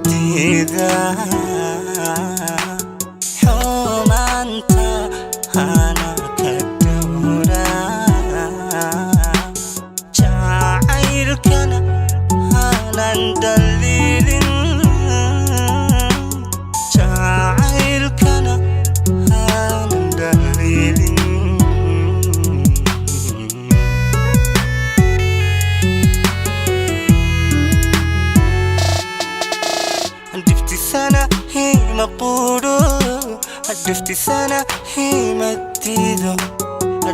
Diida xumaanta, hana ka dhowra jacaylkana, hanan dhaliilin jacaylkana, hanan dhaliilin. Dhiftisana hima quudho, dhiftisana hima diido,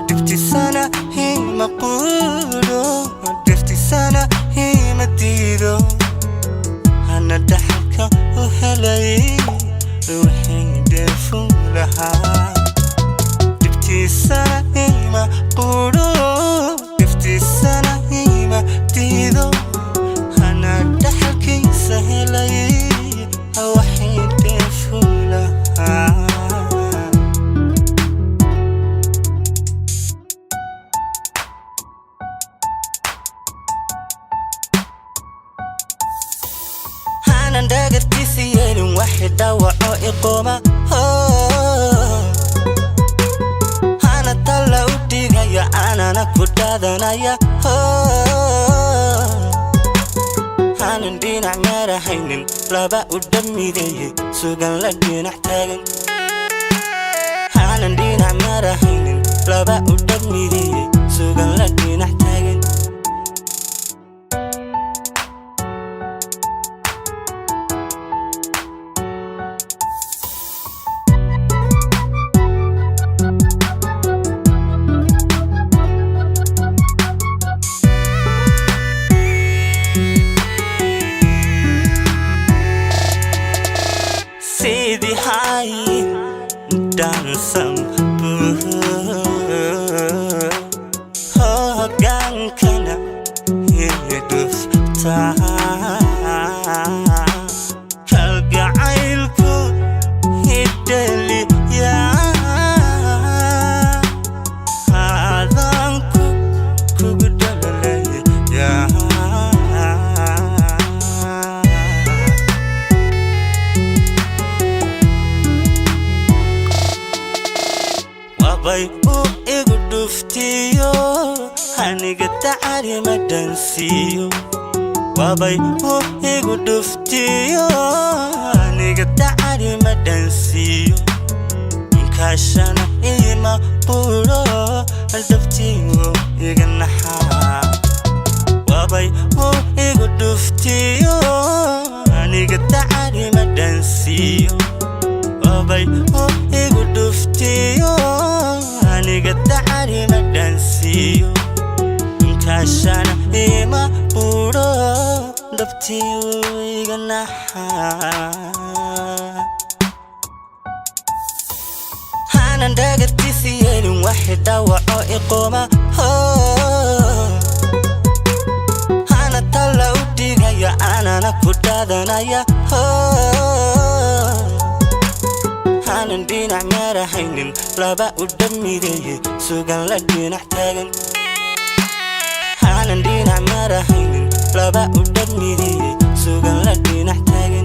dhiftisana hima quudho, dhiftisana hima diido. Hana dhaxalka u helay wixii dheefu lahaa. Dhibtiisana ima quudho, dhiftiisana ima diido, hana dhaxalkiisa helay waxay dheefu lahaa. Hanan dhagartiisa yeelin waxay dhawaco iqooma, hana talla u dhigaya anana ku dhaadanaya. Hanan dhinac marahaynin laba u dhamideeyey sugan la dhinac taagan. Hanan dhinac marahaynin laba u dhamideeyey sugan la dhinac taagan. Sidii hay dhansam hogaankana hidhufta, kalgacaylku hidheliya, aadaanku kugu dhalaleya. Wabay u igu dhuftiyo aniga tacarima dhansiiyo, wabay u igu dhuftiyo aniga tacarima dhansiiyo. Nkaashana ima quro, dhabtiyo iga naxaa. Wabay u igu dhuftiyo aniga tacarima dhansiiyo, wabay u igu dhuftiyo aniga tacarima dhansiiyo. Nkaashana ima quro, dhabtiyo iga naxaa. Hanan dhagartiisa yeelin waxay dhawaco iqooma, hana talla u dhigaya anana ku dhaadanaya. Hanan dhinac marahaynin laba u dhamideeyey sugan la dhinac taagan. Hanan dhinac marahaynin laba u dhamideeyey sugan la dhinac taagan.